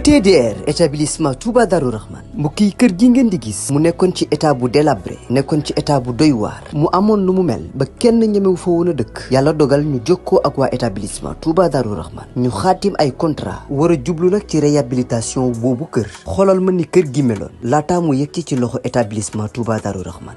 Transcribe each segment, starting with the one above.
ETDR établissement Touba Darou Rahman mbokk yi kër gi ngeen di gis mu nekkoon ci état bu délabré nekkoon ci état bu doy waar mu amoon lu mu mel ba kenn ñemewu fa woon a dëkk yàlla dogal ñu jokkoo ak waa établissement Touba Darou Rahman ñu xaatim ay contrat war a jublu nag ci réhabilitation boobu kër xoolal ma ni kër gi meloon laataa mu yegg ci loxo établissement Touba Darou Rahman.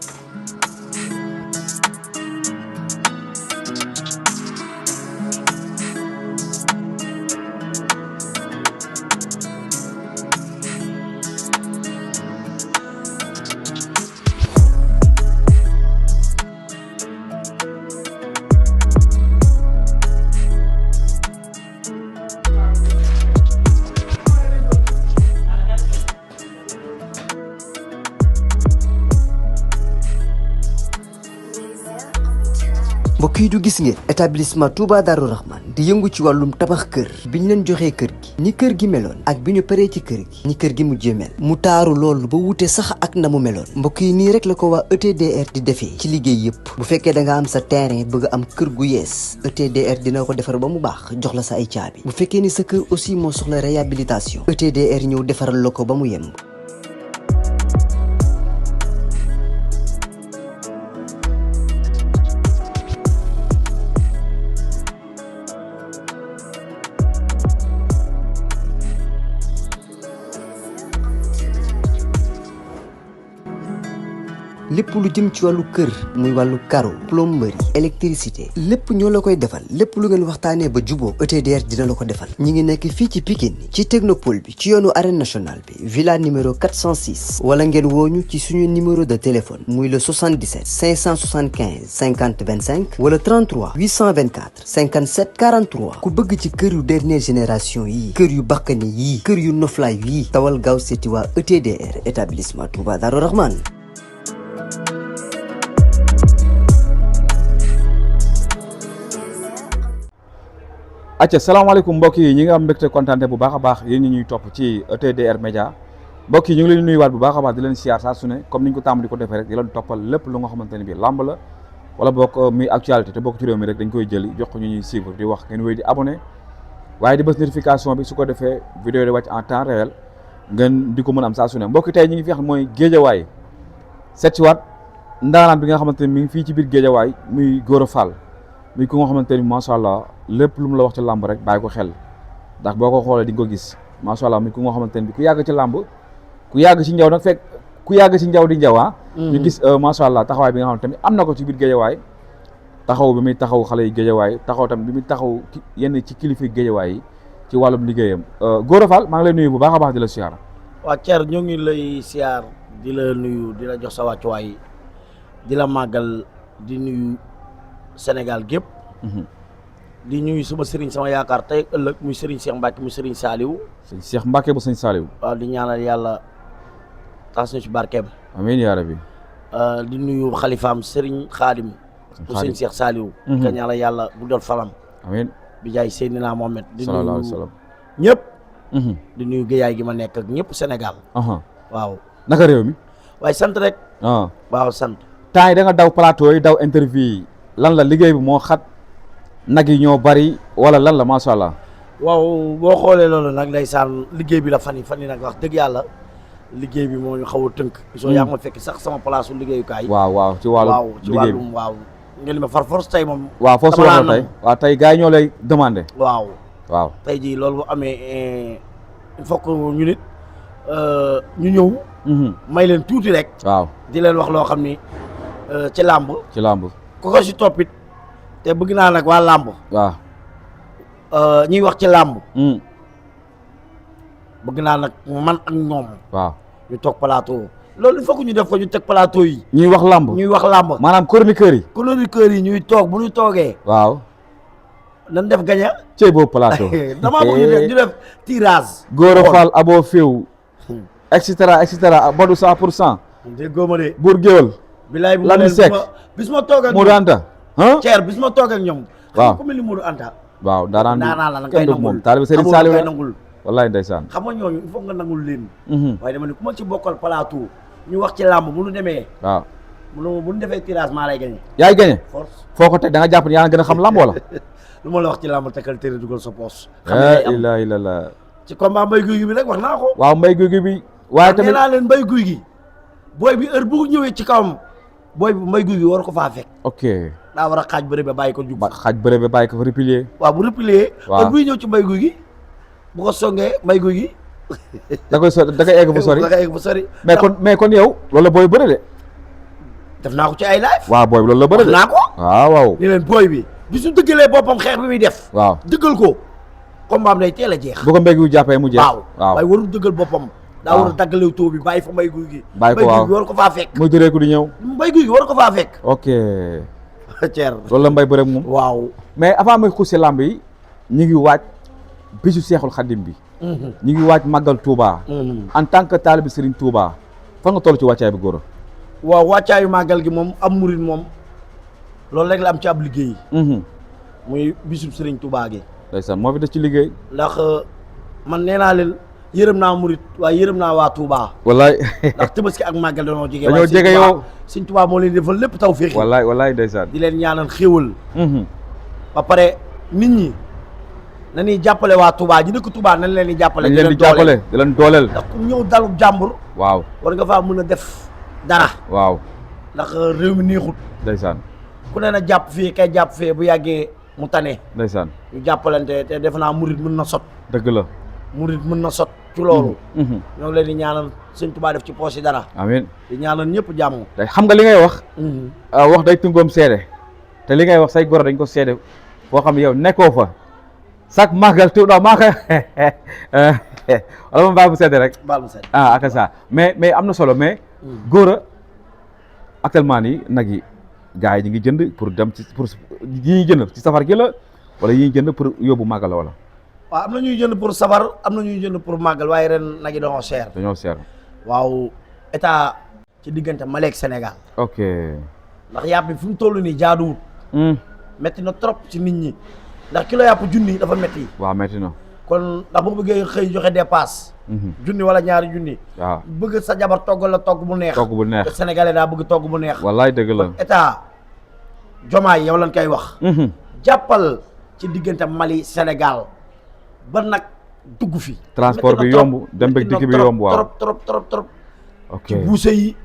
mbokk yi du gis ngeen établissement Touba Darou Rahman di yëngu ci wàllum tabax kër bi ñu leen joxee kër gi ni kër gi meloon ak bi ñu paree ci kër gi ni kër gi mujjee mel mu taaru loolu ba wute sax ak na mu meloon mbokk yi nii rek la ko waa ETDR di defee ci liggéey yëpp bu fekkee da nga am sa terrain bëgg am kër gu yees ETDR dina ko defar ba mu baax jox la sa ay caabi bu fekkee ni sa kër aussi moo soxla réhabilitation ETDR ñëw defaral la ko ba mu yemb. lépp lu jëm ci wàllu kër muy wàllu carreau plomberie électricité lépp ñoo la koy defal lépp lu ngeen waxtaanee ba juboo ETDR dina la ko defal ñi ngi nekk fii ci Pikine ci technopole bi ci yoonu arène nationale bi villa numéro 406 wala ngeen wooñu ci suñu numéro de téléphone muy le 77 575 50 25 wala 33 824 57 43 ku bëgg ci kër yu dernière génération yi kër yu bakkane yii kër yu noflaay yii tawal gaaw seeti waa ETDR établissement Touba Darou Rahman. acca salaamaaleykum mbokk yi ñi nga am mbégte kontaante bu baax a baax yéen ñi ñuy topp ci ETDR Média mbokk yi ñu ngi leen nuyuwaat bu baax a baax di leen siyaar saa su ne comme ni ñu ko tàmm di ko defee rek di leen toppal lépp lu nga xamante ne bi lamb la wala bokk muy actualité te bokk ci réew mi rek dañ koy jëli jox ko ñu ñuy suivre di wax ngeen wéy di abonné waaye di bës notification bi su ko defee vidéo di wàcc en temps réel ngeen di ko mën am saa su ne mbokk yi tey ñi ngi fi xam mooy Géejawaay seet si waat ndaanaan bi nga xamante ne mi ngi fii ci biir Géejawaay muy Gora Fall muy ku nga xamante ni macha allah lépp lu mu la wax ci làmb rek bàyyi ko xel ndax boo ko xoolee di nga ko gis macha allah muy ku nga xamante ni ku yàgg ci làmb ku yàgg ci njaw nag fekk ku yàgg ci njaw di njaw ñu gis macha allah taxawaay bi nga xam ne tamit am na ko ci biir Géejawaay taxaw bi muy taxaw xale yi Géejawaay taxaw tamit bi muy taxaw yenn ci kilifa Géejawaay yi ci wàllum liggéeyam Gora Fall maa ngi lay nuyu bu baax a baax di la siyaar. waa Thierno ñoo ngi lay siyaar di la nuyu di la jox sa wàccuwaay di la màggal di nuyu Sénégal gépp di ñuy suma sëriñ sama yaakaar tey ëllëg muy sëriñ Cheikh Mbacke muy sëriñ Saliou. sëriñ Cheikh Mbacke bu sëriñ Saliou. waaw di ñaanal yàlla taas ñu ci barkeem. amiin yaa rabbi. di nuyu xalifaam sëriñ Xaadim. bu sëriñ Cheikh Saliou. di ko ñaanal yàlla bu doon falam. amiin bi jaay Seydina Mohamed. di sallallahu alayhi nuyu wa sallam ñëpp. di nuyu géeyaay gi ma nekk ak ñëpp Sénégal. waaw. naka réew mi. waaye sant rek. waaw sant. temps yi da nga daw plateau yi daw interview yi lan la liggéey bi moo xat nag yi ñoo bari wala lan la macha allah. waaw boo xoolee loolu nag ndeysaan liggéey bi la fan yi nag wax dëgg yàlla liggéey bi moo ñu xaw a tënk. soo yaa ma fekk sax sama place su liggéeyukaay. waaw ci wàllu liggéey bi waaw ngeen ma far force tey moom. waaw force wax la tey waaw tey gars yi ñoo lay demandé. waaw tey jii loolu bu amee il faut que ñu nit ñu ñëw. may leen tuuti rek. waaw di leen wax loo xam ni ci làmb. ku ko si toppit te bëgg naa nag waa làmb. waaw. ñuy wax ci làmb. bëgg naa nag man ak ñoom. waaw ñu toog plateau. loolu il faut que ñu def ko ñu teg plateau yi. ñuy wax làmb. maanaam chroniqueurs yi. chroniqueurs yi ñuy toog bu ñu toogee. waaw. nan def gaña. cey boobu plateau. damaa bëgg ñu def tirage. Gora Fall abo féew. et cetera Badou 100%. déggoo ma de. Bour Géwël. bilaay bu ma Lamine Seck bis ma toog ak Modou Anta. Thier bis ma toog ak ñoom. waaw xam nga ku mel ni Modou Anta. waaw daanaan la nga kenn du moom taalibe Serigne Saliou la nangul wallaay ndeysaan. xam nga ñooñu il faut nga nangul leen. waaye dama ne ku ma ci bokkal plateau ñu wax ci làmb bu ñu demee. waaw bu ñu defee tirage maa lay gagné. yaay gagné force foo ko teg da nga jàpp ne yaa gën a xam làmb wala. lu ma la wax ci làmb tekkal téere dugal sa poos. xam ne ilaa ci combat mbay guy gi bi rek wax naa ko. waaw mbay guy gi bi. waaye tamit nee naa leen mbay guy gi booy bi heure bu ñëwee ci kawam booy bi mbay guy gi war ko faa fekk. ok daa war a xaaj bëre ba bàyyi ko jug. xaaj bëre ba bàyyi ko fa replier. waaw bu replier. waaw heure buy ñëw ci mbay guy gi bu ko songee mbay guy gi. da koy egg fu sori. da koy egg fu sori. mais kon yow loolu la booy bëre de. def naa ko ci ay live. waaw booy bi loolu la bëre de. naa ko. waaw. ni leen booy bi bisu dëggalee boppam xeex bi muy def. waaw dëggal ko combat am day teel a jeex. bu ko mbéy gi jàppee mu jeex. waaw waaye warul dëggal boppam. daa war a waaw daggalew taux bi bàyyi fa mbay guy gi. bàyyi ko waaw mbay guy gi war ko faa fekk. muy dëree ko di ñëw. mbay guy gi war ko faa fekk. ok Thier. loolu la mbay bëre moom. waaw. mais avant may xuus si làmb yi ñu ngi waaj bisu seexul xaddim bi. ñu ngi waaj màggal Touba. en tant que taalibe Serigne Touba fan nga toll ci wàccaay bi góor. waaw wàccaayu màggal gi moom am murit moom loolu rek la am ci ab liggéey. muy bisub Serigne Touba gi. ndeysaan moo fi des ci liggéey. ndax man nee naa leen yërëm naa murit waaye yërëm naa waa Touba. wallaay. ndax Tabaski ak màggal dañoo jege. dañoo jege yow Serigne Touba moo leen defal lépp taw féexi. wallaay ndeysaan. di leen ñaanal xéwal. ba pare nit ñi nañuy jàppale waa Touba ñi dëkk Touba nañ leen di jàppale. dañ leen di jàppale di leen dooleel. ndax ku ñëw dalub jàmbur. waaw war nga faa mën a def dara. waaw. ndax réew mi neexut. ndeysaan. ku ne na jàpp fii kay jàpp fee bu yàggee mu tane. ndeysaan. ñu jàppalante te defe naa murit mën na sot. dëgg la. murit mën na sot ci loolu. ñoo ngi leen di ñaanal sëñ Touba def ci poche yi dara. amiin. di ñaanal ñëpp jàmm. day xam nga li ngay wax. wax day tungoom seede te li ngay wax say goro dañ ko seede boo xam ne yow nekkoo fa sax màggal tu non maa koy wala ma bàyyi bu seede rek. baal ma seet. ak ça mais am na solo mais. góor a actuellement nii nag yi gars yi ñu ngi jënd pour dem ci pour yi ñuy jënd ci safar gi la wala yi ñuy jënd pour yóbbu màggal la wala. waaw am na ñuy jënd pour safar am na ñuy jënd pour màggal waaye ren nag yi dañoo cher. dañoo seer. waaw état ci diggante Mali ak Sénégal. ok. ndax yàpp bi fi mu toll nii jaaduwut. metti na trop ci nit ñi ndax kilo yàpp junni dafa metti. waaw metti na. kon ndax boo bëggee xëy joxe dépasse. junni wala ñaari junni. waaw bëgg sa jabar toggal la togg bu neex. togg bu neex te sénégalais daa bëgg togg bu neex. wallaay dëgg la. état jomaay yow lañ koy wax. jàppal ci diggante Mali Sénégal ba nag dugg fi. transport bi yomb dem beeg dikk bi yomb waaw trop. ok ci buuse yi.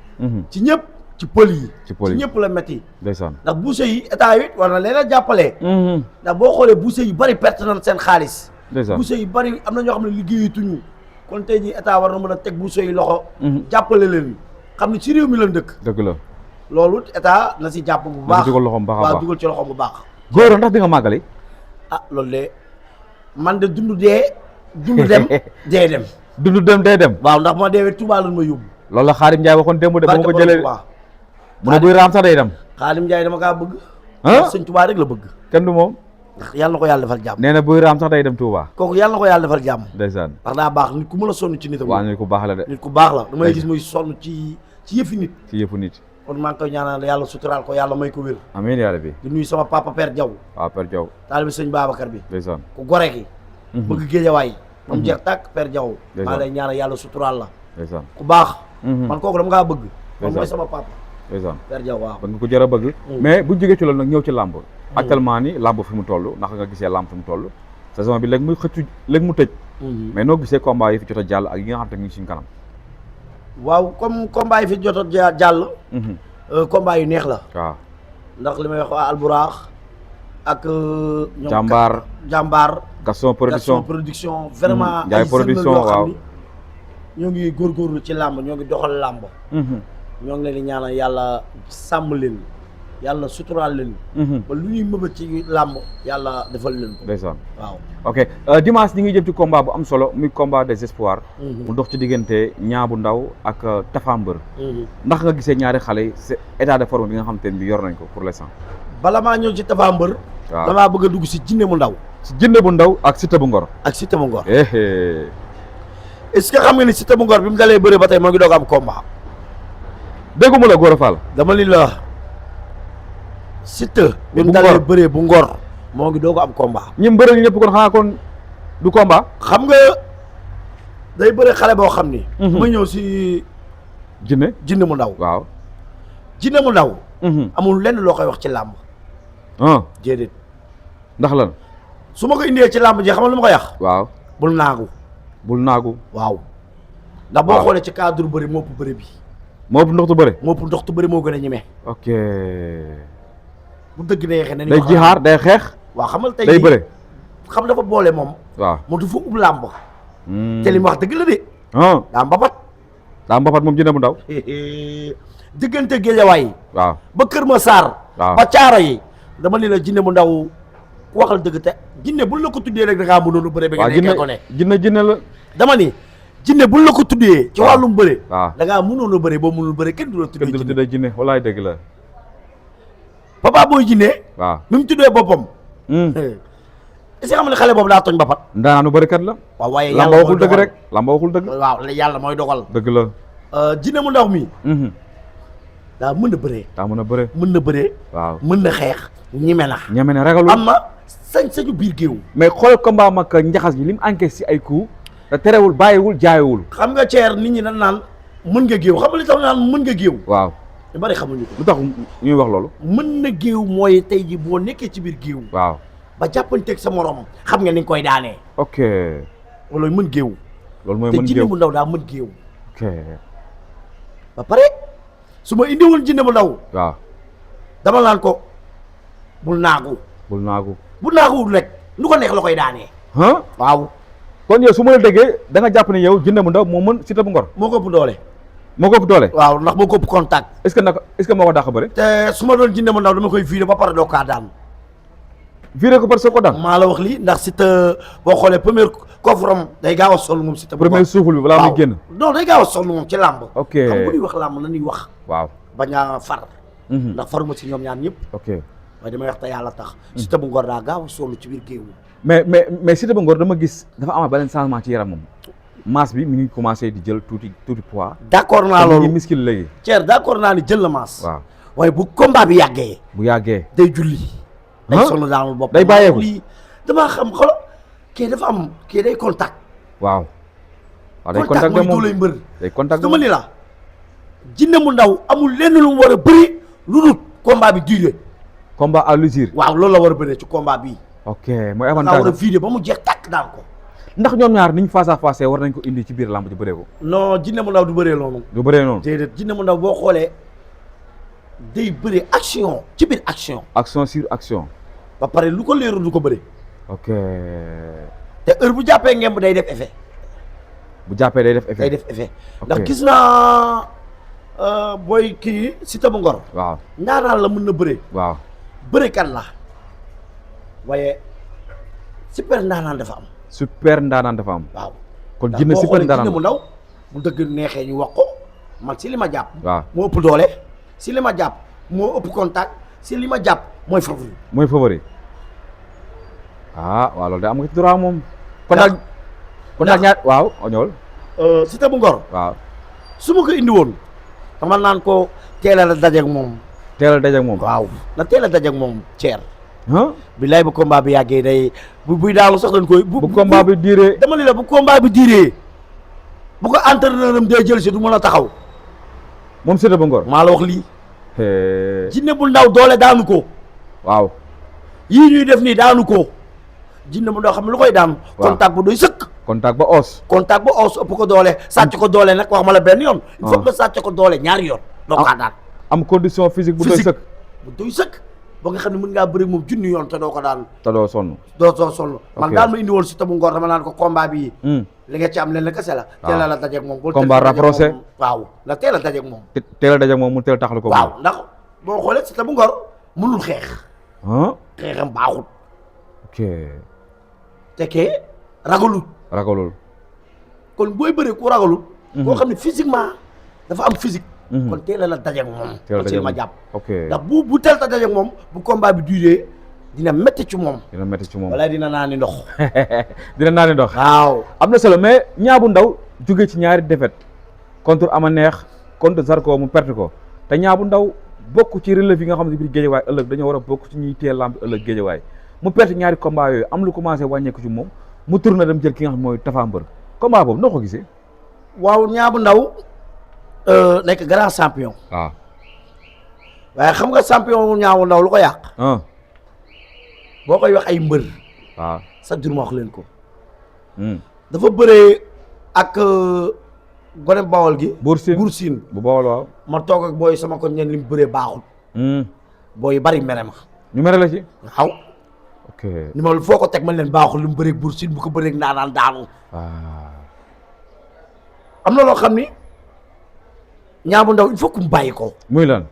ci ñëpp ci pël yi. ci pël yi ñëpp la metti. ndeysaan. ndax buuse yi état yi war na leen a jàppale. ndax boo xoolee buuse yu bari perte nañ seen xaalis. ndeysaan. buuse yu bari am na ñoo xam ne liggéeyatuñu kon tey jii état war na mën a teg buuse yi loxo. jàppale leen xam ne ci réew mi lañ dëkk. dëgg la. loolu état na si jàpp bu baax. dugal loxoom baax a baax waaw dugal ci loxoom bu baax. góor ndax di nga màggali. ah loolu de man de dund dee. dund dem dee dem. dundu dem day dem. waaw ndax ma deewee Touba lan ma yóbbu. loolu la Xaadim Njaay waxoon démb de ba ma ko jëlee mu ne buy raam sax day dem. Xaadim Njaay dama kaa bëgg. ah sëñ Touba rek la bëgg. kenn du moom. ndax yàlla na ko yàlla defal jàmm. nee na buy raam sax day dem Touba. kooku yàlla na ko yàlla defal jàmm. ndeysaan. ndax daa baax nit ku mën a sonn ci nitam. waa nit ku baax la de. nit ku baax la damay gis muy sonn ci yëfi nit. ci yëfu nit. kon maa ngi koy ñaanal yàlla suturaal ko yàlla may ko wér. amiin yaa rabbi. di nuyu sama papa Père Diaw. waaw Père Diaw. taalibe sëñ Babacar bi. ndeysaan. ku gore ki. bëgg géejawaay. ba mu jeex tàkk Père Diaw. ndeysaan. maa lay ñaanal yàlla suturaal la. ndeysaan. ku baax. man kooku dama kaa bëgg. moom mooy sama papa. ndeysaan. Père Diaw waaw. ba nga ko jar a bëgg. mais bu jógee ci loolu nag ñëw ci làmb. actuellement ni làmb fi mu toll ndax nga gisee làmb fi mu toll saison bi léegi muy xëccu léegi mu tëj. mais noo gisee combat yi fi jot a jàll ak yi nga xam te ñu ngi suñu kanam. waaw comme combat yi fi jot a jàll. combat yu neex la. waaw. ndax li may wax waa Alburaax ak. ñoom jàmbaar. Gaston production vraiment. Njaay production waaw ñoo ngi góorgóorlu ci làmb ñoo ngi doxal làmb. ñoo ngi leen di ñaanal yàlla sàmm leen yàlla suturaal leen. ba lu ñuy mëbët ci làmb yàlla defal leen ko. ndeysaan. waaw ok dimanche ñi ngi jëm ci combat bu am solo muy combat des espoirs. mu dox ci diggante Niang bu Ndaw ak Tapha Mbeur. ndax nga gisee ñaari xale yi c'est état de forme bi nga xam te ne bi yor nañ ko pour l'instant. bala maa ñëw ci Tapha Mbeur. waaw damaa bëgg a dugg si Jinne mu Ndaw. si Jinne bu Ndaw ak Siteu bu Ngor. ak Siteu bu Ngor. est-ce que xam nga ni Siteu bu Ngor bi mu dalee bëre ba tey moo ngi doog am combat. dégguma la Gora Fall. dama li la Siteu bi mu dalee bëree bu Ngor moo ngi doog am combat. ñi mu bëre ñëpp kon xanaa kon du combat. xam nga day bëre xale boo xam ni. ma ñëw si. Jinne mu Ndaw. waaw. Jinne mu Ndaw. amul lenn loo koy wax ci làmb. déedéet. ndax lan. su ma ko indee ci làmb ji xam nga lu ma ko yàq. waaw. bul naagu. bul naagu. waaw ndax boo xoolee ci cadre bëri moo ëpp bëri bi. moo ëpp ndox tu bëri. moo ëpp ndox tu bëri moo gën a ñeme. ok. bu dëgg neexee ne. day jihaar day xeex. waaw xamal tey day bëre. xam dafa boole moom. waaw moom dafa ub làmb. te li mu wax dëgg la de. daa mbapat. daa mbapat moom Jinne bu Ndaw. diggante Géejawaay. waaw ba Kër Massar. waaw ba Caaro yi. dama ne la Jinne bu Ndaw ku waxal dëgg te Jinne buñ la ko tuddee rek da ngaa mënoon a bëre. ba nga nekkee ko ne Jinne la. dama ni Jinne buñ la ko tuddee. ci wàllum bëre. waaw da ngaa mënoon a bëre boo mënul bëre kenn du la tuddee. kenn du la tuddee Jinne walaay dëgg la. Papa Boy Jinne. waaw mi mu tuddee boppam. est-ce que xam ne xale boobu daa tooñ bapat. ndaanaanu bërikat la. waaw waaye lamba waxul dëgg rek lamba waxul dëgg. waaw yàlla mooy dogal. dëgg la. Jinne mu ndaw mi. daa mën a bëree. daa mën a bëree. mën na bëree. waaw mën na xeex. ñeme na. ñeme na ragalul. am na sañ-sañu biir géew. mais xool combat mag njaxas bi li mu encaissé si ay coups. te terewul bàyyiwul jaayewul. xam nga ceer nit ñi dañ naan mën nga géew xam nga li tax naan mën nga géew. waaw. ñu bari xamuñu ko. lu tax ñuy wax loolu. mën na géew mooy tey ji boo nekkee ci biir géew. waaw. ba jàppanteeg sa morom xam nga ni nga koy daanee. ok. wala mën géew. loolu mooy te mën Jinne géew bu Ndaw daa mën géew. ok. ba pare su ma indiwoon Jinne bu Ndaw. waaw. dama naan ko bul naagu. bul naagu. bu naaguwul rek nu ko neex la koy daanee. waaw. kon yow su ma la déggee da nga jàpp ne yow Jinne bu Ndaw moo mën Siteu bu Ngor. moo ko ëpp doole. moo ko ëpp doole. waaw ndax moo ko ëpp contact. est-ce que moo ko dàq bëre. te su ma doon Jinne bu Ndaw dama koy virer ba pare doo kaa daan. viré ko parce que ko daan. maa la wax lii ndax Siteu boo xoolee premier coffre day gaaw a sonn moom Siteu. premier suuful bi balaa muy génn. non day gaaw a sonn moom ci làmb. ok xam nga bu ñuy wax làmb na ñuy wax. waaw bañ a far. ndax faruma si ñoom ñaar ñëpp. ok waaye damay wax te yàlla tax. Siteu bu Ngor daa gaaw a sonn ci biir géew. mais Siteu bu Ngor dama gis dafa amaat beneen changement ci yaram moom. masse bi mi ngi commencé di jël tuuti poids. d'accord naa loolu mi ngi miskil léegi. Thierre d'accord naa ni jël la masse. waaw waaye bu combat bi yàggee. bu yàggee day julli. day sonn daanul bopp. day bàyyeeku lii damaa xam xolo kii dafa am kii day contact. waaw. waaw day contact mooy moom dooley mbër. day contact dama ni la Jinne mu Ndaw amul lenn lu mu war a bëri lu dul combat bi duré. combat à l'usure. waaw loolu la war a bëree ci combat bii. ok mooy nga war a avantage vidé ba mu jeex tàkk daan ko. ndax ñoom ñaar niñ face à face war nañ ko indi ci biir lamb ji bëree ko. non Jinne mu Ndaw du bëree noonu. du bëree noonu. déedéet Jinne mu Ndaw boo xoolee day bëree action ci biir action. action sur action. ba pare lu ko leerul du ko bëree. ok. te heure bu jàppee ngemb day def effet. bu jàppee day def effet. day def effet Ok. ndax gis naa booy kii Siteu bu Ngor. waaw ndaanaan la mën na bëree. waaw. bërekat la waaye super ndaanaan dafa am. super ndaanaan dafa am. waaw kon ndax Jinne boo super xoolee ndaanaan Jinne mu Ndaw bu dëgg neexee ñu wax ko man si li ma jàpp. waaw moo ëpp doole si li ma jàpp moo ëpp contact si li ma jàpp mooy favori. mooy favori. waaw loolu de am nga ci droit moom. kon daal kon daal ñaar waaw ñëwal. Siteu bu Ngor. waaw su ma ko indi woon dama naan ko teel a dajeeg moom. teel a daje ak moom. waaw na teel a dajeeg moom Thier. ah bilaay bu combat bi yàggee day buy daanu sax dañ koy. bu combat bi diiree. dama ni la bu combat bi diiree bu ko entraîneur am dee jël si du mën a taxaw. moom Siteu bu Ngor. maa la wax lii. hee. Jinne bu Ndaw doole daanu ko. waaw. yii ñuy def nii daanu ko. Jinne bu Ndaw xam ne lu koy daan. waaw contact bu doy sëkk. contact ba os. contact ba os ëpp ko doole sàcc ko doole nag wax ma la benn yoon. il faut Ah. que sàcc ko doole ñaari yoon. doo kaa daan am condition physique bu doy Physique. sëkk. bu doy sëkk ba nga xam ne mën ngaa bëri moom junni yoon te doo ko daan te doo sonn. doo sonn. man Ok. daal ma indi woon Siteu bu Ngor dama naan ko combat bii. Hmm. li nga ci am leen la kese la. teel a la dajeeg moom. bul Combat teel a dajeeg rapproché. moom. waaw na teel a dajeeg moom. teel a daje ak moom mu teel taxalu ko. waaw ndax boo xoolee Siteu bu Ngor mënul xeex. ah. xeexam baaxut. ok. te kee ragalut. ragalul. kon booy bëree ku ragalut. koo xam ne physiquement dafa am physique. kon teel a la dajeeg moom. teel a man ci daje li ma moom. jàpp. ok ndax bu teel ta dajeeg moom bu combat bi duré dina métti ci moom. dina métti ci moom. wala dina naani ndox. dina naa ni dox. waaw. am na solo mais Niang bu Ndaw jóge ci ñaari défaite contre Ama Neex contre Zarko mu perte ko te Niang bu Ndaw bokk ci relève yi nga xam ne biir géejawaay ëllëg dañoo war a bokk ci ñuy teel lamb ëllëg géejawaay mu perte ñaari combat yooyu am lu commencé wàññeeku ci moom mu tourné dem jël ki nga xam mooy Tapha Mbeur combat boobu noo ko gisee. waaw Niang bu Ndaw nekk grand champion. waaw. waaye xam nga champion Niang bu Ndaw lu ko yàq. ah. boo koy wax ay mbër. waaw. sa jur ma wax leen ko. dafa bëree ak gone bawol gi. Buur Siin bu bawol waaw. ma toog ak booy sama ko ñeen li mu bëree baaxul. booy bari mere ma. ñu mere la ci. waaw. ok ni ma foo ko teg man leen baaxul li mu bëree Buur Siin bu ko bëree naanaan daanu. am na loo xam ni Niang bu Ndaw il faut que mu bàyyi ko. muy lan.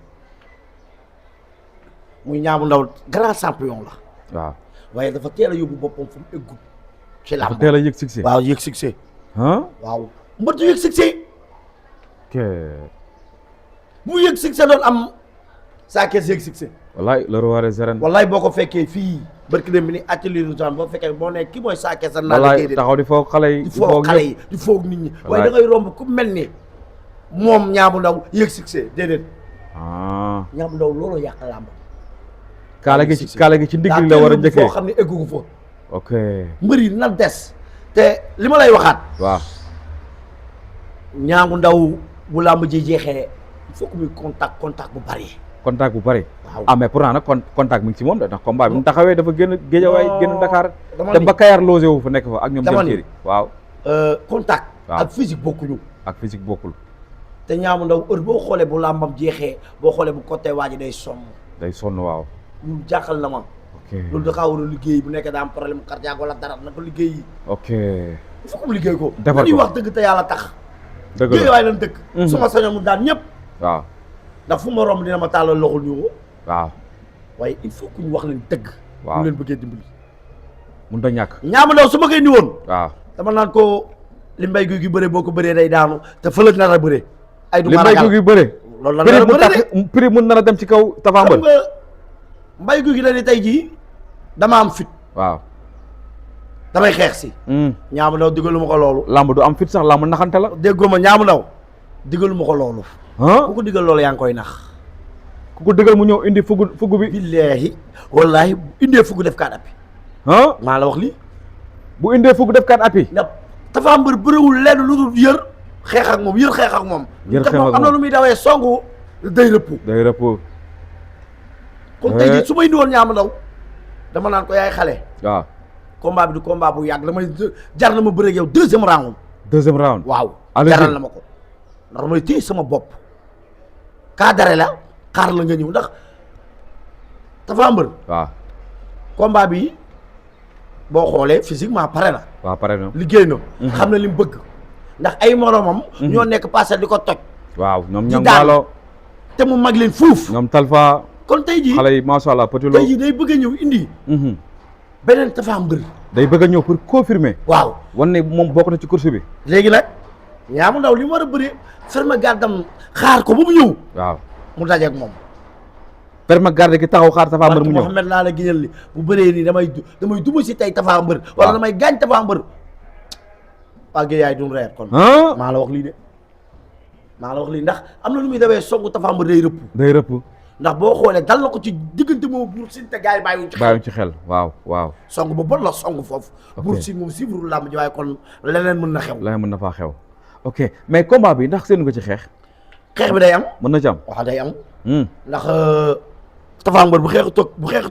muy Niang bu Ndaw grand champion la. waaw waaye dafa teel a yóbbu boppam fu mu eggut. ci làmb dafa teel a yëg succès. waaw yëg succès. waaw mbër du yëg succès. ok. bu yëg succès doon am Sa Thiès yëg succès. wallaay le roi des arènes. wallaay boo ko fekkee fii barki dem bi ni atelier du temps boo fekkee boo ne kii mooy Sa Thiès. wallaay taxaw di foog xale yi. di foog xale yi di foog nit ñi. waaye da ngay romb ku mel ni moom Niang bu Ndaw yëg succès déedéet. Niang bu Ndaw loolu yàq làmb. kaala gi ci ndigg la war a njëkkee foo xam ne eggu fa. ok mbër yi na des. te li ma lay waxaat. waaw. Niang bu Ndaw bu làmb ji jeexee il faut que muy contact bu bari. contact bu bari. waaw mais pourtant nag contact mi ngi ci moom ndax combat bi mu taxawee dafa génn Géejawaay génn Dakar. dama te ba Kayar logé wu fa nekk fa ak ñoom. dama jëm waaw. contact. waaw ak physique bokkuñu. ak physique bokkul. te Niang bu Ndaw heure boo xoolee bu làmbam jeexee boo xoolee bu côté waa ji day sonn. day sonn waaw. loolu jaaxal na ma. ok loolu da kaa war a liggéey bu nekkee daa am problème cardiaque wala dara na ko liggéey yi. ok. il faut que mu liggéey ko. defar ko ñuy wax dëgg te yàlla tax. dëgg la Géejawaay lan dëkk. su ma sañoon mu daan ñëpp. waaw. ndax fu ma romb dina ma tàllal loxol ñu waaw. waaye il faut que ñu wax leen dëgg. waaw ñu leen bëggee dimbali. mënut a ñàkk. Niang bu Ndaw su ma koy ni woon. waaw. dama naan ko li mbay guy gi bëree boo ko bëree day daanu te fëlëg nar a bëree. ay du li ma mbay ragal guy gi bëre. loolu la nar a bëree de prix mun na la dem ci kaw Tapha xam Mbeur. nga mbay guy gi la ni tey jii dama am fit. waaw. damay xeex si. Niang bu Ndaw digalu ma ko loolu. lamb du am fit sax lamb naxante la. déggoo ma Niang bu Ndaw digalu ma ko loolu. ku ko digal loolu yaa ngi koy nax. ku ko dëggal mu ñëw indi fugu bi. billaahi wallaahi bu indee fugu def kaat appi. maa la wax lii. bu indee fugu def 4 appuis. ndax Tapha Mbeur bëriwul lenn lu dul yër xeex ak moom yër xeex ak moom. yër xeex ak moom am na lu muy dawee songu day rëpp. day rëpp. kon tey jii su ma indi woon Niang bu Ndaw dama naan ko yaay xale. waaw. combat bi du combat bu yàgg damay jar na ma bëreeg yow deuxième round. deuxième round. waaw allez-y. jaral na ma ko. ndax damay téye sama bopp. cadre la xaar la nga ñëw ndax Tapha Mbeur. waaw. combat bi boo xoolee physiquement pare na. waaw pare na. liggéey na. xam na li mu bëgg. ndax ay moromam. ñoo nekk passé di ko toj. waaw ñoom di ñoom daan. Waalo. te mu mag leen fuuf. ñoom Talfa. kon tey jii xale yi macha allah Petit Lo. tey jii day bëgg a ñëw indi. beneen Tapha Mbeur. day bëgg a ñëw pour confirmer. waaw wan ne moom bokk na ci course bi. léegi nag Niang bu Ndaw li mu war a bëree ferme gardam xaar ko ba mu ñëw. waaw. mu dajeeg moom. perma garde gi taxaw xaar Tapha Mbeur mu ñëw. Mouhamed laa la giñal li bu bëree nii damay duma si tey Tapha Mbeur. wala damay gaañ Tapha Mbeur. waa Guèye yaay duñ reer kon. maa la wax lii de. maa la wax lii ndax am na lu muy dawee songu Tapha Mbeur day rëpp. day rëpp. ndax boo xoolee dal na ko ci diggante moom Buur Siin te gars yi bàyyiwuñ ci xel. bàyyiwuñ ci xel waaw waaw. song bu bon la song foofu. Buur Siin moom suivre làmb ji waaye kon leneen mën na xew. leneen mën na faa xew. ok mais combat bi ndax seenu nga ci xeex. xeex bi day am. mën na ci am. waaw day am. ndax Tapha Mbeur bu xeexu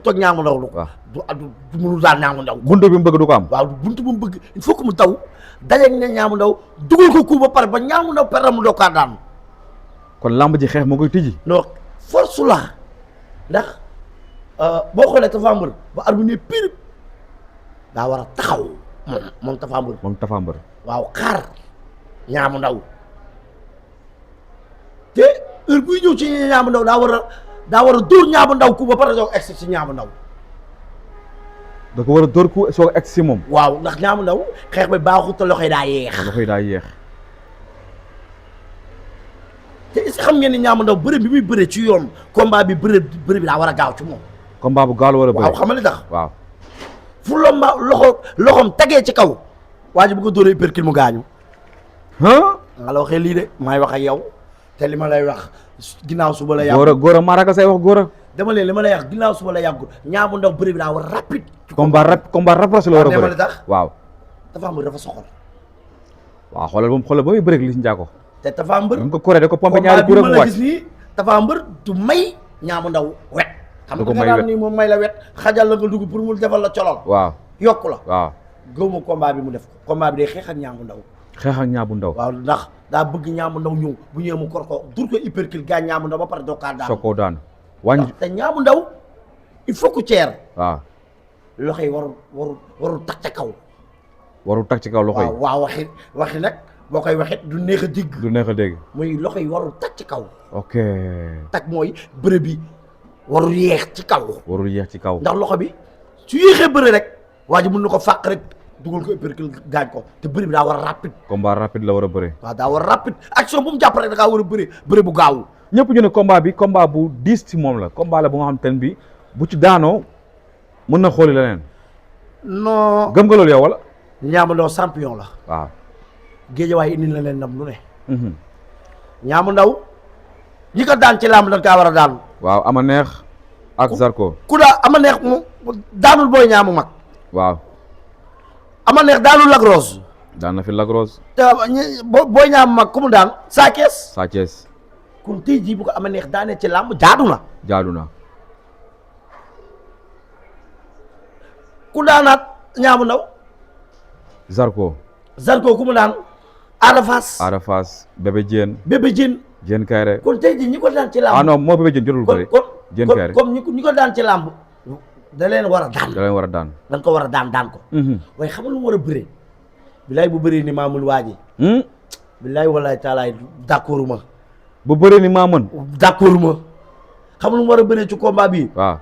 toog Niang bu Ndaw lu. waaw du mënul daal Niang bu Ndaw. buntu bi mu bëgg du ko am. waaw buntu bu mu bëgg il faut que mu taw dajeeg ne Niang bu Ndaw dugal ko coup ba pare ba Niang bu Ndaw pare mu doog kaa daan. kon lamb ji xeex moo koy tijji. non force la ndax boo xoolee Tapha Mbeur ba ar bu ne pire daa war a taxaw moom Tapha Mbeur. moom Tapha Mbeur. waaw xaar Niang bu Ndaw te heure buy ñëw ci Niang bu Ndaw daa war a dóor Niang bu Ndaw coup ba pare doog egsi ci Niang bu Ndaw. da ko war a dóor ku soo egg si moom. waaw ndax Niang bu Ndaw xeex bi baaxut te loxo yi daa yeex. loxo yi daa yeex. te est-ce que xam ngeen ni Niang bu Ndaw bëre bi muy bëre ci yoon combat bi bëre bi daa war a gaaw ci moom. combat bu gaaw la war a bëre. waaw xam nga li tax. waaw. fu loxoom tegee ci kaw. waa ji bu ko dóoree perkil mu gaañu. nga la waxee lii de maay wax ak yow te li ma lay wax ginnaaw suba la yàgg. góor a maaraka say wax góor a. dama leen li ma lay wax ginnaaw suba la yàggul Niang bu Ndaw bëre bi daa war rapide. combat rapproché la war a bëre. dama li tax waaw. Tapha Mbeur dafa soxor. waaw xoolal ba muy bëre li si njaago. te Tapha Mbeur mu ko koree da ko pompé ñaari kuréel mu wàcc. wàcc gis nii Tapha Mbeur du may Niang bu Ndaw wet. du ko xam nga nii moom may la wet xajal la nga dugg pour mu defal la colol. waaw yokku la. waaw. gëw ma combat bi mu def ko combat bi day xeex ak Niang bu Ndaw xeex ak Niang bu Ndaw. waaw ndax daa bëgg Niang bu Ndaw ñëw bu ñëwee mu kor ko dur ko hypercule gaañ Niang bu Ndaw ba pare doo kaa daan. soo ko daan wàññi. te Niang bu Ndaw il faut que ceer. waaw loxo yi warul tag ca kaw. warul tag ci kaw loxo yi. waaw waxi nag boo koy waxit du neex a dégg. du neex a dégg. muy loxo yi warul tag ci kaw. ok. tag mooy bëre bi warul yeex ci kaw. warul yeex ci kaw. ndax loxo bi su yéexee bëre rek waa ji mën na ko fàq rek dugal ko hypercule gaañ ko te bëre bi daa war a rapide. combat rapide la war a bëre. waaw daa war a rapide action bu mu jàpp rek da ngaa war a bëre bu gaaw. ñëpp ñu ne combat bi combat bu diis ci moom la combat la bu nga xam te ne bi bu ci daanoo mën na xooli leneen. non gëm nga loolu yow wala. Niang bu Ndaw champion la. waaw. géejawaay indi na leen ndam lu ne. Niang bu Ndaw ñi ko daan ci làmb dañ kaa war a daan. waaw ama neex ak Zarko. ku daa ama neex mu daanul Boy Niang mu mag. waaw. ama neex daanul Lac Rose. daan na fi Lac Rose. te Boy Niang mu mag ku mu daan Sa Thiès. Sa Thiès. kon tey jii bu ko ama neex daanee ci làmb jaadu na. jaadu na. ku daanaat Niang bu Ndaw. Zarko. Zarko ku mu daan Ada Fass. Ada Fass Bébé Diène. Bébé Diène. Diène Kairé. kon tey jii ñi ko daan ci làmb. ah non moo Bébé Diène jotul bëri. Diène Kairé comme ñi ko daan ci làmb. da leen war a daan. da leen war a daan. dañ ko war a daan ko. waaye xam nga lu mu war a bëree. bilaay bu bëree ni maamul waaji. bilaay walaay taalaay d'accord ma. bu bëree ni maa mën. d'accord ma. xam nga lu mu war a bëree ci combat bi. waaw.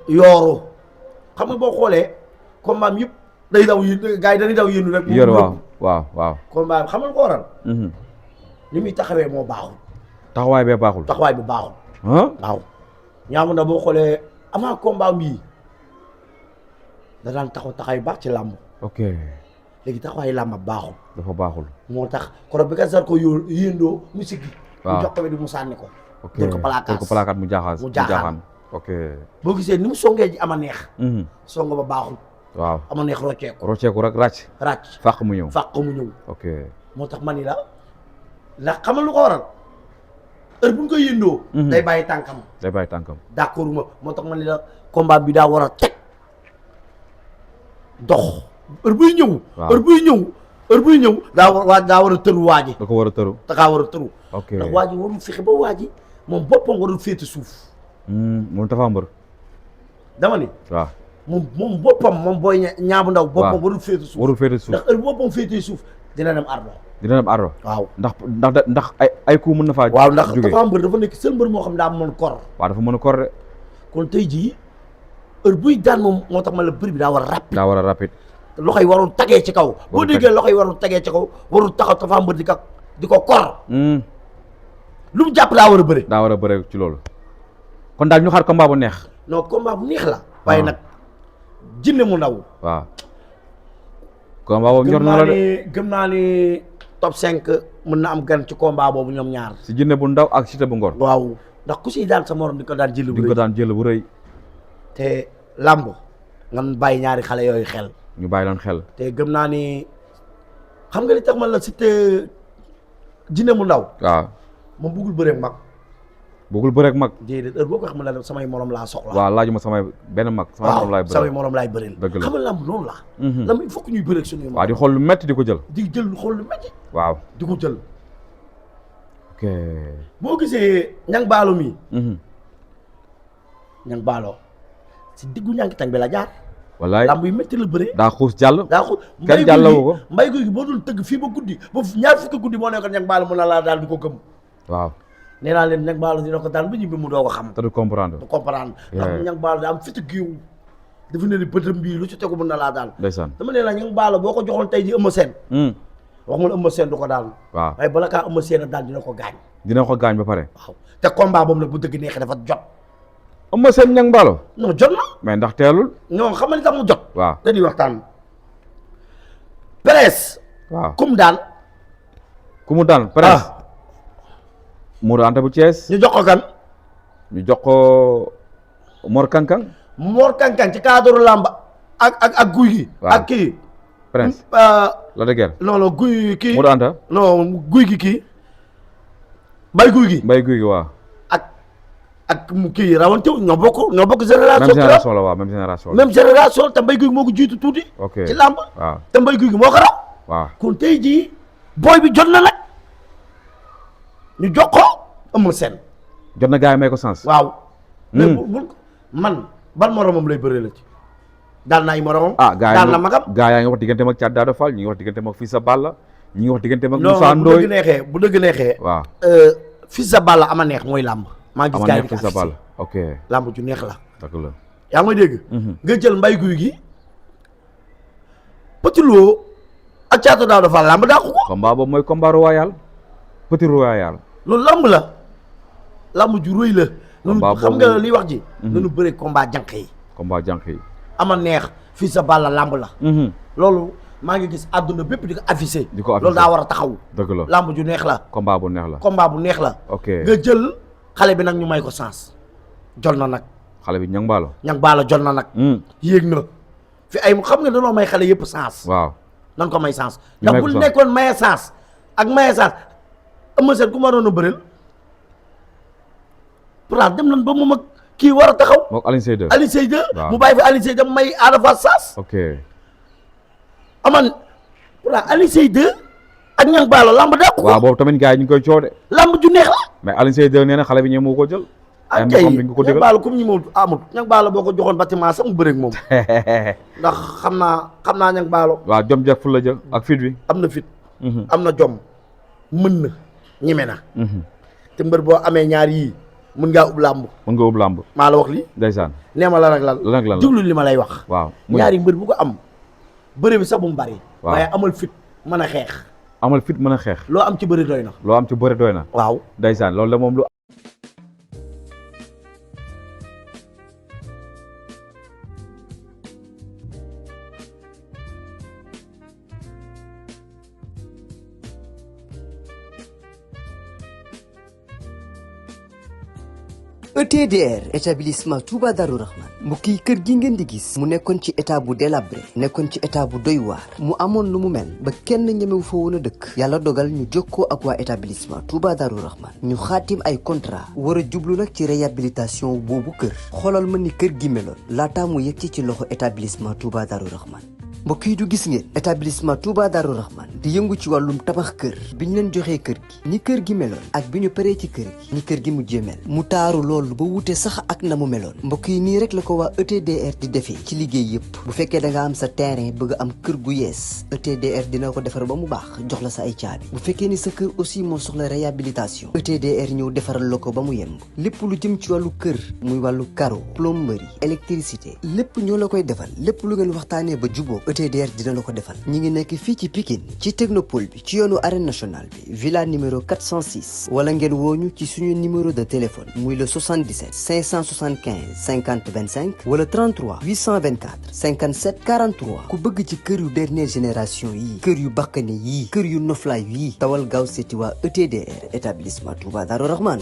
yooru. xam nga boo xoolee combat bi yëpp day daw yi gars yi dañuy daw yéenu rek. yor waaw. combat bi xam nga lu ko waral. ni muy taxawee moo baaxul. taxawaay bee baaxul. taxawaay bi baaxul. waaw. Niang bu Ndaw boo xoolee avant combat bii da daan taxawaay baax ci làmb. ok. léegi taxawaayu làmb baaxul. dafa baaxul. moo tax koro bi ka Zarko yéendoo mu siggi. waaw mu jox ko bi mu sànni ko. ok jël ko palaakaat mu jaaxaan. ok. boo gisee ni mu songee ji ama neex. songo ba baaxul. waaw ama neex rocceeku rek ràcc. fàq mu ñëw. ok. moo tax ma ni la ndax xamal lu ko waral heure bu ñu koy yëndoo. day bàyyi tànkam. d'accord moo tax ma ni la combat bi daa war a teg dox heure buy ñëw. heure buy ñëw daa war a tëru waa ji. da ko war a tëru. ok ndax waa ji warul fexe ba waa ji moom boppam warul féete suuf. moom Tapha Mbeur. dama ni. waaw moom boppam moom Boy Niang bu Ndaw. boppam warul féete suuf. ndax heure boppam féetee suuf dina dem ardo. waaw ndax ay coup mën na faa. waaw ndax Tapha Mbeur dafa nekk seul mbër moo xam ne daa mën kor. waaw dafa mën a kor de. kon tey jii heure buy daan moom moo tax ma la bëri bi daa war a rapide. loxo yi warul tagee ci kaw. boo déggee loxo yi warul tagee ci kaw warul taxaw Tapha Mbeur di ko kor. lu mu jàpp daa war a bëre. ci loolu. kon daal ñu xaar combat bu neex. non combat bu neex la. waaye nag Jinne mu Ndaw. waaw. combat boobu ñor na la de gëm naa ni top 5 mën na am gan ci combat boobu ñoom ñaar. si Jinne bu Ndaw ak Siteu bu Ngor. waaw ndax ku siy daan sa morom di ko daan jël bu rëy. te làmb ngan bàyyi ñaari xale yooyu xel. ñu bàyyi leen xel. te gëm naa ni xam nga li tax man la Siteu Jinne mu Ndaw. waaw moom bëggul bëreeg mag. déedéet heure boo ko xam ne samay morom laa soxla. waaw laajuma samay benn mag. samay morom laay bëreel. dëgg la xam nga làmb noonu la. làmb il faut que ñuy bëreeg suñuy morom. waaw di xool lu metti di ko jël. xool lu metti. waaw di ko jël. ok. boo gisee ñang baalo mii. ñang baalo si diggu ñànk tàng bi la jaar. wallaay làmb yu métti la bëree. daa xuus jàll. kenn jàllawu ko. mbay guy gi boo doon tëgg fii ba guddi ba ñaar fukki guddi moo nekkoon ñang baalo mën na laa daal di ko gëm. waaw. nee naa leen ñang baalo dina ko daan ba ñibbi mu doo ko xam. te du comprendre. ndax ñang baalo daa am fitu giiw dafa ne ni bëtam bii lu ci tegu mën na laa daan. ndeysaan dama ne la ñang baalo boo ko joxoon tey ji Eumeu Sène. waxuma la Eumeu Sène du ko daan. waaw waaye bala kaa Eumeu Sène a daan dina ko gaañ. ba pare. waaw te combat boobu nag bu dëgg neexee dafa jot. Eumeu Sène ñang baalo. non jot na. mais ndax teelul. non xam nga li tax mu jot. waaw dañuy waxtaan. presse. waaw ku mu daan. presse. Mourou Anta bu Thiès. ñu jox ko kan. ñu jox ko Mor Kankang. ci cadre làmb ak guy gi. ak kii. Prince. la de guerre. non guy kii. Mourou Anta. non guy gi kii. mbay guy gi waaw. ak mu kii rawante ñoo bokk génération. même génération te mbay guy gi moo ko jiitu tuuti. ok ci làmb. waaw te mbay guy gi moo ko raw. waaw kon tey jii booy bi jot na nag ñu jox ko Eumeu Sène. jot na gars yi may ko sens. waaw. mais bu man ban moromam lay bëree la ci. daal na ay moromam. daal na magam gaa yaa ngi wax digganteem ak Thiat Daouda Fall ñi ngi wax digganteem ak Fils sa Balla ñi ngi wax digganteem ak Moussa Ndoye bu dëgg neexee waaw Fils sa Balla ama neex mooy làmb. maa ngi gis gars yi Fils sa Balla ok làmb ju neex la. dëgg la yaa ngi may dégg. nga jël mbay guy gi Petit Lo ak Thiat Daouda Fall làmb dàqu ko. combat boobu mooy combat royal Petit Royal. loolu làmb la làmb ju rëy la. combat xam nga liy wax ji. nañu bëre combat jànq yi. combat jànq yi. ama neex Fils sa Balla làmb la. loolu maa ngi gis àdduna bépp di ko affiché. loolu daa war a taxaw. dëgg la làmb ju neex la. combat bu neex la. combat bu neex la. ok nga jël xale bi nag ñu may ko sens. jol na nag. xale bi ñang baalo. ñang baalo jol na nag. yéeg na fi ay xam nga dañoo may xale yëpp sens. waaw nan ko may sens. ndax bu nekkoon maye sens ak maye sens Eumeu Sène ku ma doon a bëreel pourtant dem nañ ba mu mag kii war a taxaw. moom Alioune Seye 2. Alioune Seye 2 mu bàyyi fi Alioune Seye 2 may Ada Fass sens. ok aman pourtant Alioune Seye 2 ak ñang baalo lamb dàqu ko. waaw boobu tamit gars yi ñu ngi koy coode. lamb ju neex la. mais Alioune Seye 2 nee na xale bi ñëw moo ko jël. ay kay ñang baalo comme ñi moom amut ñang baalo boo ko joxoon bâtiment sax mu bëreeg moom. ndax xam naa ñang baalo. waaw jom jëf fu la jël ak fit bi. am na fit. am na jom mën na ñeme na. te mbër boo amee ñaar yii mën ngaa ub làmb. mën nga ub làmb. maa la wax lii. ndeysaan. nee ma la nag lan. lan la déglu li ma lay wax. waaw ñaari mbër bu ko am. bëre bi sax bu mu bari. waaw waaye amal fit mën a xeex. amal fit mën a xeex. loo am ci bëri doy na. loo am ci bëri doy na. waaw ndeysaan loolu la moom lu. ETDR établissement Touba Darou Rahman mbokk yi kër gi ngeen di gis mu nekkoon ci état bu délabré nekkoon ci état bu doy waar mu amoon lu mu mel ba kenn ñemewu fa woon a dëkk yàlla dogal ñu jokkoo ak waa établissement Touba Darou Rahman ñu xaatim ay contrat war a jublu nag ci réhabilitation boobu kër xoolal ma ni kër gi meloon laataa mu yegg ci loxo établissement Touba Darou Rahman mbokk yi du gis ngeen établissement Touba Darou Rahman di yëngu ci wàllum tabax kër bi ñu leen joxee kër gi ni kër gi meloon ak bi ñu paree ci kër gi ni kër gi mujjee mel mu taaru loolu ba wute sax ak na mu meloon mbokk yi nii rek la ko waa ETDR di defee ci liggéey yëpp bu fekkee da nga am sa terrain bëgg am kër gu yees ETDR dina ko defar ba mu baax jox la sa ay caabi bu fekkee ni sa kër aussi moo soxla réhabilitation ETDR ñëw defaral la ko ba mu yemb lépp lu jëm ci wàllu kër muy wàllu carreau plomberie électricité lépp ñoo la koy defal lépp lu ngeen waxtaanee ba juboo ETDR dina la ko defal ñi ngi nekk fii ci Pikine ci technopole bi ci yoonu arène nationale bi villa numéro 406 wala ngeen wooñu ci suñu numéro de téléphone muy le 77 575 50 25 wala 33 824 57 43 ku bëgg ci kër yu dernière génération yi kër yu bakkane yi kër yu noflaay yi tawal gaaw seeti waa ETDR établissement Touba Darou Rahman